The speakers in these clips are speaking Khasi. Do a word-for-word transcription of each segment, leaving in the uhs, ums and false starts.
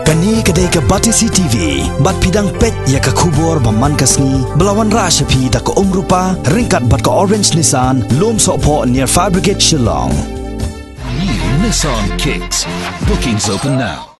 Kane ka dei ka Batesi T V, bad phi dang peit ïa ka khubor ba man ka sngi, ba la wanrah sha phi da ka Umrupa, ryngkat bad ka Orange Nissan, Lumsohphoh near Fire Brigade Shillong. New Nissan Kicks. Bookings open now.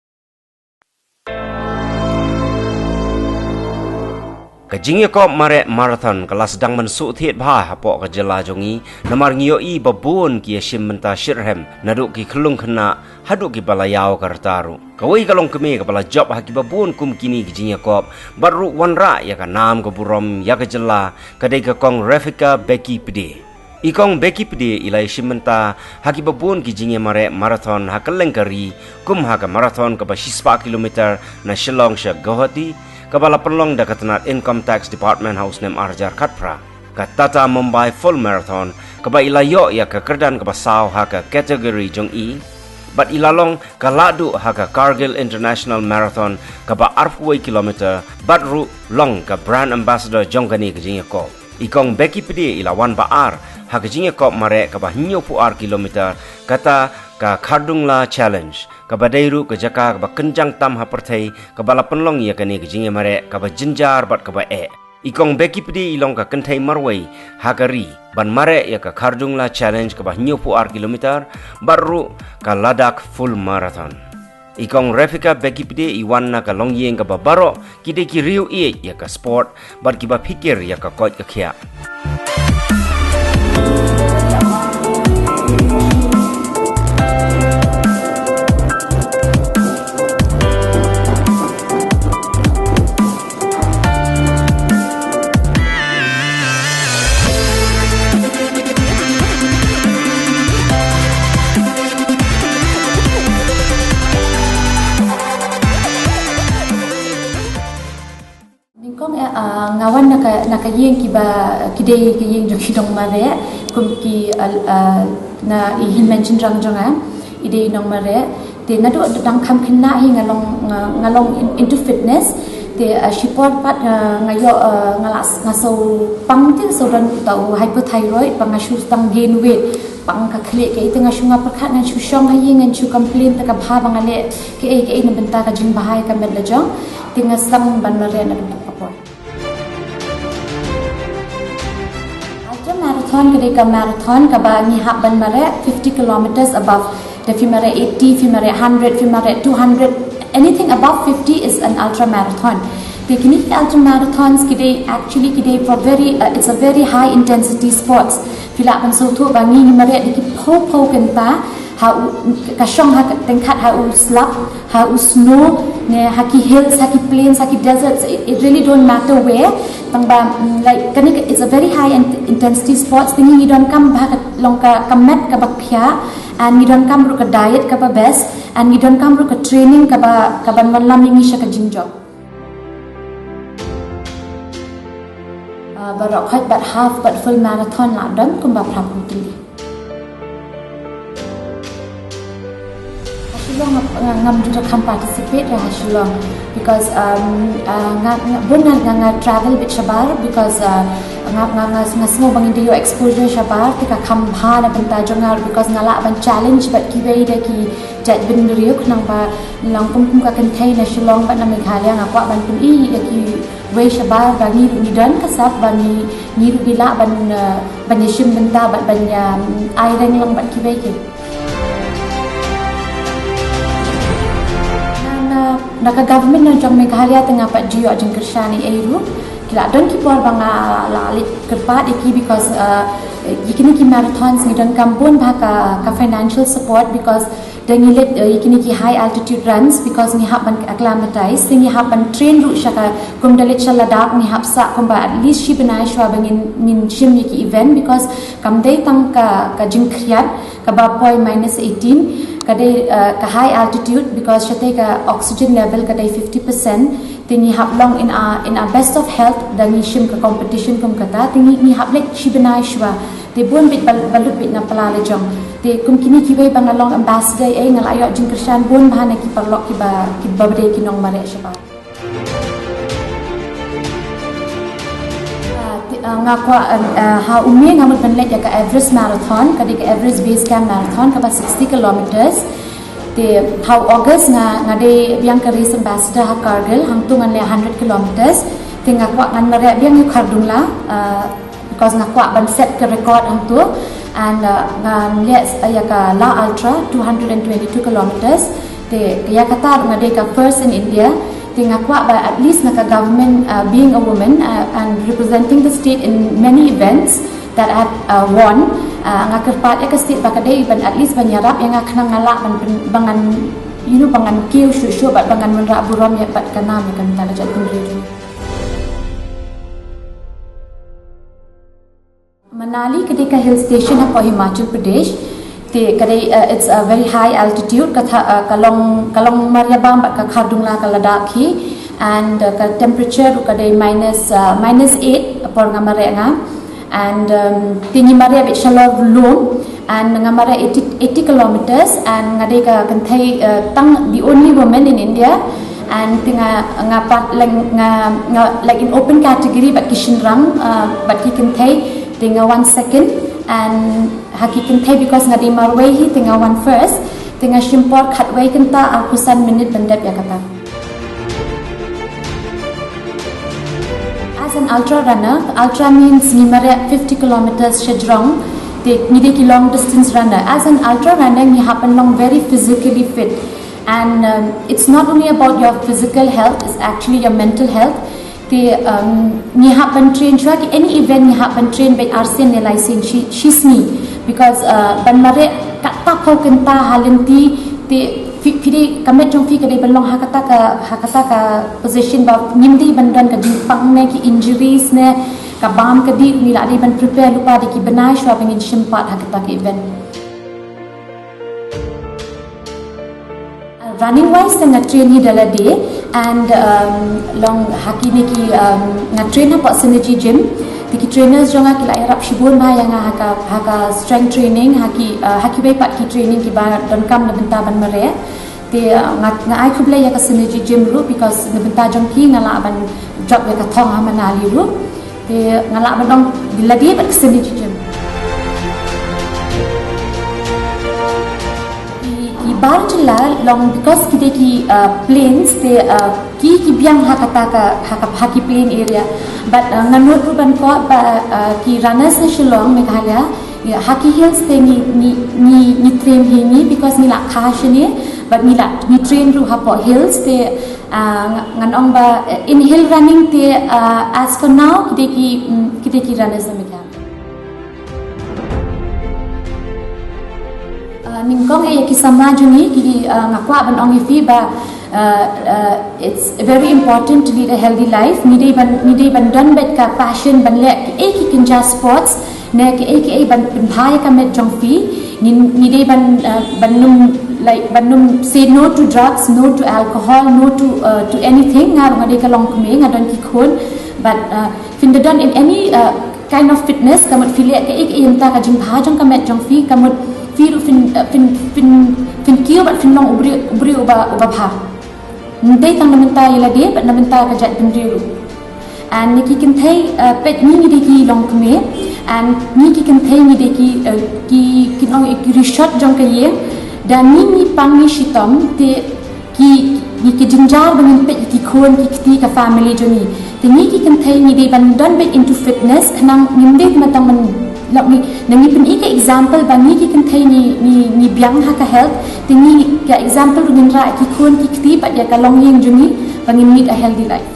Ka jingïakop mareh marathon ka la sdang ban shu thied bha hapoh ka jylla jong ngi, namar ngi ïohi ba bun ki ïashim bynta shitrhem, naduh ki khyllung khynnah haduh kiba la ïaw ka rta ruh. Kawei ka longkmie kaba la jop ha kiba bun kum kine ki jingïakop, bad ruh wanrah ïa ka nam ka burom ïa ka jylla, ka dei ka Kong Refika Becky Pde. I Kong Becky Pde i la ïashim bynta ha kiba bun ki jingïamareh marathon ha kylleng ka ri, kum ha ka marathon kaba shispah kilometer na Shillong sha Guwahati, kaba la pynlong da ka tnad Income Tax Department ha u snem ar hajar khatphra. Ka Tata Mumbai Full Marathon, kaba i la ïoh ïa ka kyrdan kaba saw ha ka category jong i, bad i la long ka lahduh ha ka Kargil International Marathon, kaba arphew wei kilometer, bad ruh long ka brand ambassador jong kane ka jingïakop. I Kong Becky Pde i la wan ba ar ha ka jingïakop mareh kaba hynñiewphew ar kilometer, kata ka Khardungla Challenge, kaba dei ruh ka jaka kaba kynjang tam ha pyrthei, kaba la pynlong ïa kane ka jingïamareh kaba jynjar bad kaba eh. I Kong Becky Pde i long ka kynthei marwei ha ka ri ban mareh ïa ka Khardungla Challenge kaba hynñiewphew ar kilometer, bad ruh ka Ladakh Full Marathon. I Kong Refika Becky Pde i wan na ka longïing kaba baroh ki dei ki riewieid ïa ka sport, bad kiba phikir ïa ka koit ka khiah. Nyngkong, eh, ah, nga wan na ka, na ka ïing kiba, ki dei ka ïing jong ki nongmareh, kum ki, ah, ah, nga i hin mention rang jong nga, i dei nongmareh. Te naduh dang kham khynnah hi nga long, nga, nga long in-, into fitness. Te, ah, shipor pat, ah, nga ïoh, ah, nga la s-, nga shu pang te shu don uta u hypothyroid, ba nga shu tang gain weight. Pang ka khlieh kaei te nga shu, nga pyrkhat ngan shu shong ha ïing ngan shu complain te ka bha ba nga leh kaei kaei na bynta ka jingbha ïa ka met la jong. Te nga sdang ban mareh na ka bynta ka por. Ultra marathon ka dei ka marathon kaba ngi hap ban mareh fifty kilometers above. Te phi mareh eighty, phi mareh hundred, phi mareh two hundred, anything above fifty is an ultra marathon. Te kine ki ultra marathons ki dei actually ki dei for very, uh, it's a very high intensity sports. Phi lah ban sngewthuh ba ngi ngi mareh da ki phew phew kynta, ha u, ka shong ha ka tyngkhat ha u slap, ha u snow, ne ha ki hills, ha ki plains, ha ki deserts, it, it really don't matter where. Tang ba, mm, like, kane ka, it's a very high in-, intensity sports, te ngi ngi donkam ba ka long ka, ka met kaba khia, and ngi donkam ruh ka diet kaba best, and ngi donkam ruh ka training kaba, kaban wanlam ïa ngi sha ka jingjop. Ah, baroh khoit bad half bad full marathon la don kumba phra phew tylli. Ha Shillong nga, nga, ngam ju da kham participate ha Shillong because, um, ah, nga, nga, bun nga, nga, nga travel bit shabar because, ah, nga, nga, nga, nga sngew ba ngin da ïoh exposure shabar te ka kham bha na bynta jong nga because nga lah ban challenge bad kiwei de ki jait bynriew khnang ba ngi long kum, kum ka kynthei na Shillong bad na Meghalaya nga kwah ban pyni ïa kiwei shabar ba ngi ruh ngi don ka sap ba ngi, ngi ruh ngi lah ban, eh, ban ïashim bynta bad ban ïa, mm, ai reng lang bad kiwei ki. Na, na, na ka government na jong Meghalaya te nga pat ju ïoh jingkyrshan ei ei ruh. Ki la don ki por ba nga la leit kyrpad ïa ki because, eh, ïa kine ki marathons ngi donkam bun bha ka, ka financial support because da ngi leit, eh, ïa kine ki high altitude runs because ngi hap ban acclimatize, te ngi hap ban train ruh sha ka, kum da leit sha Ladakh ngi hap sah kumba at least shi bnai shuwa ba ngin, ngin shim ïa ki event because kam dei tang ka, ka jingkhriat kaba poi minus eighteen, ka dei, eh, ka high altitude because shatei ka oxygen level ka dei fifty percent. Te ngi hap long in a, in a best of health da ngi shim ka competition kum kata, te ngi, ngi hap leit shi bnai shuwa. Te bun bit bal-, balut bit na pla la jong. Te kum kine kiwei ba nga long ambassador ei nga la ïoh jingkyrshan bun bha na ki paralok kiba, kiba dei ki nongmareh shabar. Ah, te, ah, nga kwah, ah, ah, ha u May nga mut ban leit ïa ka Everest Marathon, ka dei ka Everest Base Camp Marathon, kaba sixty kilometers. Te ha u August nga, nga dei biang ka race ambassador ha Kargil, hangto ngan leh hundred kilometers. Te nga kwah ngan mareh biang ïa u Khardungla, uh, because nga kwah ban set ka record hangto. And, uh, ngan leh, uh, ïa ka La Ultra, two hundred and twenty-two kilometers. Te ïa kata nga dei ka first in India. Te nga kwah ba at least na ka government, uh, being a woman, uh, and representing the state in many events that I've, uh, won, uh, nga kyrpad ïa ka state ba ka dei ban at least ban ïarap ïa nga khnang nga lah ban pyn-, ba ngan, you know, ba ngan kiew shuh shuh bad ba ngan wanrah burom ïa bad ka nam ïa ka bynta ka jaitbynriew. Manali ka dei ka hill station hapoh Himachal Pradesh. Te ka dei, uh, it's a very high altitude, ka tha-, uh, ka long, ka long mar ïa bam bad ka Khardungla ka Ladakh hi, and, uh, ka temperature ruh ka dei minus, uh, minus eight por nga mareh nga. And, um, te ngi mareh beit shalor lum, and nga mareh eighty, eighty kilometers, and nga dei ka kynthei, uh, tang the only woman in India. And te nga, nga part lang, nga, nga, like, in open category bad ki shynrang, uh, bad ki kynthei, te nga wan second, and ha ki kynthei because nga dei marwei hi te nga wan first, te nga shim por khatwei kynta arphew san minit ban dep ïa kata. As an ultra runner, ultra means ngi mareh fifty kilometers shajrong, te ngi dei ki long distance runner. As an ultra runner, ngi hap ban long very physically fit. And, um, it's not only about your physical health, it's actually your mental health. Te, um, ngi hap ban train shuwa ki any event ngi hap ban train beit arsien ne laisien shi, shisngi. Because, uh, ban mareh katta phew kynta ha lynti te phi, phi dei ka met jong phi ka dei ban long ha kata ka, ha kata ka position ba ngim dei ban don ka jingpang ne ki injuries ne ka bam ka dih, ngi la dei ban prepare lypa da ki bnai shuwa ba ngin shim part ha kata ka event. Running wise te nga train hi da lade, and, um, long ha kine ki, um, nga train hapoh Synergy Gym. Te ki trainers jong nga ki la ïarap shibun bha ïa nga ha ka, ha ka strength training, ha ki, uh, ha kiwei pat ki training kiba donkam na bynta ban mareh. Te, uh, nga, nga ai khublei ïa ka Synergy Gym ruh because na bynta jong ki nga lah ban jop ïa ka thong ha Manali ruh. Te nga lah ban ong da lade bad ka Synergy Gym. Ki, ki bar jylla long because ki dei ki, uh, plains te, uh, ki, ki biang ha kata ka, ha ka, ha ki plain area. But, uh, nga nud ruh ban kwah ba, uh, ki runners na Shillong, Meghalaya, ha ki hills te ngi, ngi, ngi, ngi train hi ngi because ngi la kha shane, but ngi la, ngi train ruh hapoh hills te, uh, nga, ngan ong ba, uh, in hill running te, uh, as for now ki dei ki, mm, ki dei ki runners na Meghalaya. Uh, nyngkong eh ïa ki samla jong ngi ki, uh, nga kwah ban ong ïa phi ba, uh, uh, it's very important to lead a healthy life. Ngi dei ban, ngi dei ban don beit ka passion ban leh kiei ki kynja sports ne kiei kiei ban pynbha ïa ka met jong phi. Ngi, ngi dei ban, uh, ban ym, like, ban ym say no to drugs, no to alcohol, no to, uh, to anything. Nga ruh nga dei ka longkmie, nga don ki khun, but, uh, phin da don in any, uh, kind of fitness, ka mut phi leh kaei kaei mynta ka jingbha jong ka met jong phi, ka mut phi ruh phin, uh, phin, phin, phin kiew bad phin long u briew, u briew uba, uba bha. Ym dei tang na bynta ïa lade bad na bynta ka jaitbynriew ruh. And ngi ki kynthei, uh, peit ngi, ngi dei ki longkmie, and ngi ki kynthei ngi dei ki, uh, ki, ki long ki rishot jong ka ïing, da ngi, ngi pang ngi shitom te ki, ki, ki jynjar ba ngin peit ki khun ki kti ka family jong ngi. Te ngi ki kynthei ngi dei ban don beit into fitness, khnang ngim dei ban tang ban lok ngi, na ngi pyni ka example ba ngi ki kynthei ngi, ngi, ngi biang ha ka health, te ngi ka example ruh ngin rah ki khun ki kti bad ïa ka longïing jong ngi ba ngin lead a healthy life.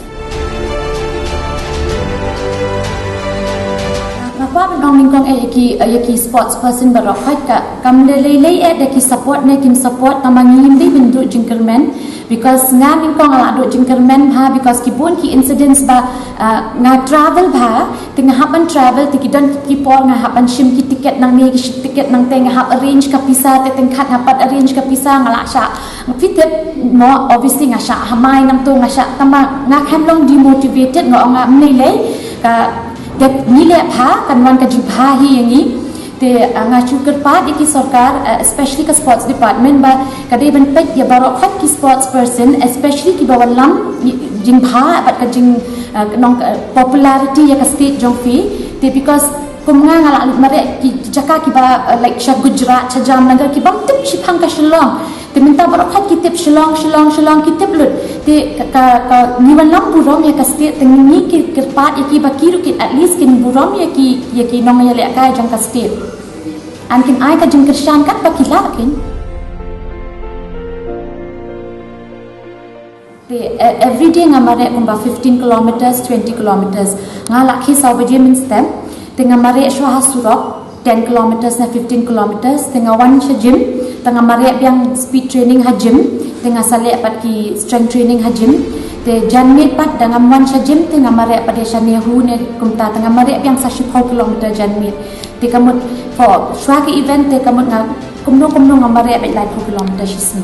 Nga kwah ban ong nyngkong eh ïa ki, ïa ki sports person baroh khoit ka, kam da lei lei eh da ki support ne kim support, tangba ngi ngim dei ban duh jingkyrmen, because nga nyngkong nga la duh jingkyrmen bha, because ki bun ki incidents ba, ah, nga travel bha, te nga hap ban travel, te ki don ki por nga hap ban shim ki ticket nangne, ki shim ticket nangtei, nga hap arrange ka pisa, te tang khat nga pat arrange ka pisa, nga la shah, nga phi tip mo, obviously nga shah hamai nangto, nga shah, tangba nga khlem long demotivated, nga ong nga ym lei lei, ka, te ngi leh bha, kan wan ka jingbha hi ïa ngi. Te, ah, nga shu kyrpad ïa ki sorkar, ah, especially ka sports department, ba ka dei ban peit ïa baroh khoit ki sports person, especially kiba wallam jingbha bad ka jing, ah, nong, ah, popularity ïa ka state jong phi. Te because kum nga, nga la lut mareh ki jaka kiba, ah, like sha Gujarat, sha Jamnagar, ki bym tip shiphang ka Shillong. Te mynta baroh khoit ki tip Shillong, Shillong, Shillong, ki tip lut. Te ka, ka, ka ngi wan long burom ïa ka state, te ngi ki kyrpad ïa ki ba ki ruh ki at least kin burom ïa ki, ïa ki nongïalehkai jong ka state. An kin ai ka jingkyrshan kat ba ki lah kin. Te, e-, every day nga mareh kumba fifteen kilometers, twenty kilometers. Nga lah khie saw baje mynstep. Te nga mareh shuwa ha surok ten kilometers na fifteen kilometers. Te nga wan sha gym. Te nga mareh biang speed training ha gym. Te nga sa leh pat ki strength training ha gym. Te janmiet pat da ngam wan sha gym te nga mareh pat ïa sha NEHU ne kumta. Te nga mareh biang sa shiphew kilometer janmiet. Te ka mut for shuwa ki event te ka mut nga kumno kumno nga mareh beit laiphew kilometer shisien.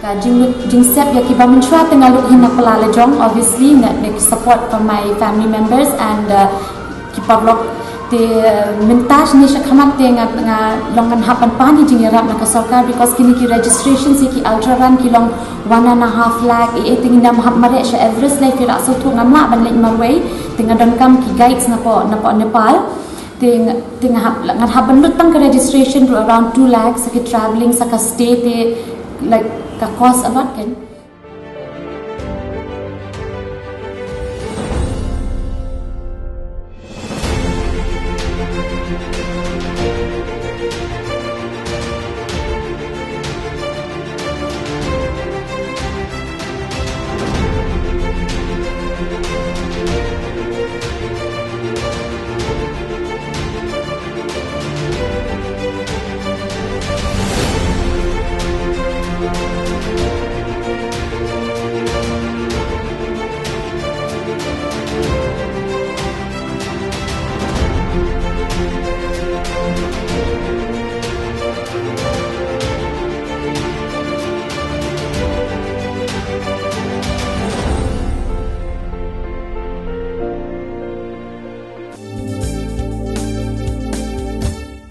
Ka jinglut jingsep ïa kiba mynshuwa te nga lut hi na pla la jong, obviously, nga, nga support from my family members and, uh, ki paralok. Te, uh, mynta shane shakhmat te nga, nga long ngan hap ban pan hi jingïarap na ka sorkar because kine ki registration ïa ki ultra run ki long one and a half lakh, e, e, te ngin ym hap mareh sha Everest lei, phi lah sngewthuh ngam lah ban leit marwei, te nga donkam ki guides na poh, na poh Nepal. Te nga, te nga hap, ngan hap ban lut tang ka registration ruh around two lakhs, sa ki travelling, sa ka stay te, like, ka cost a lot kan.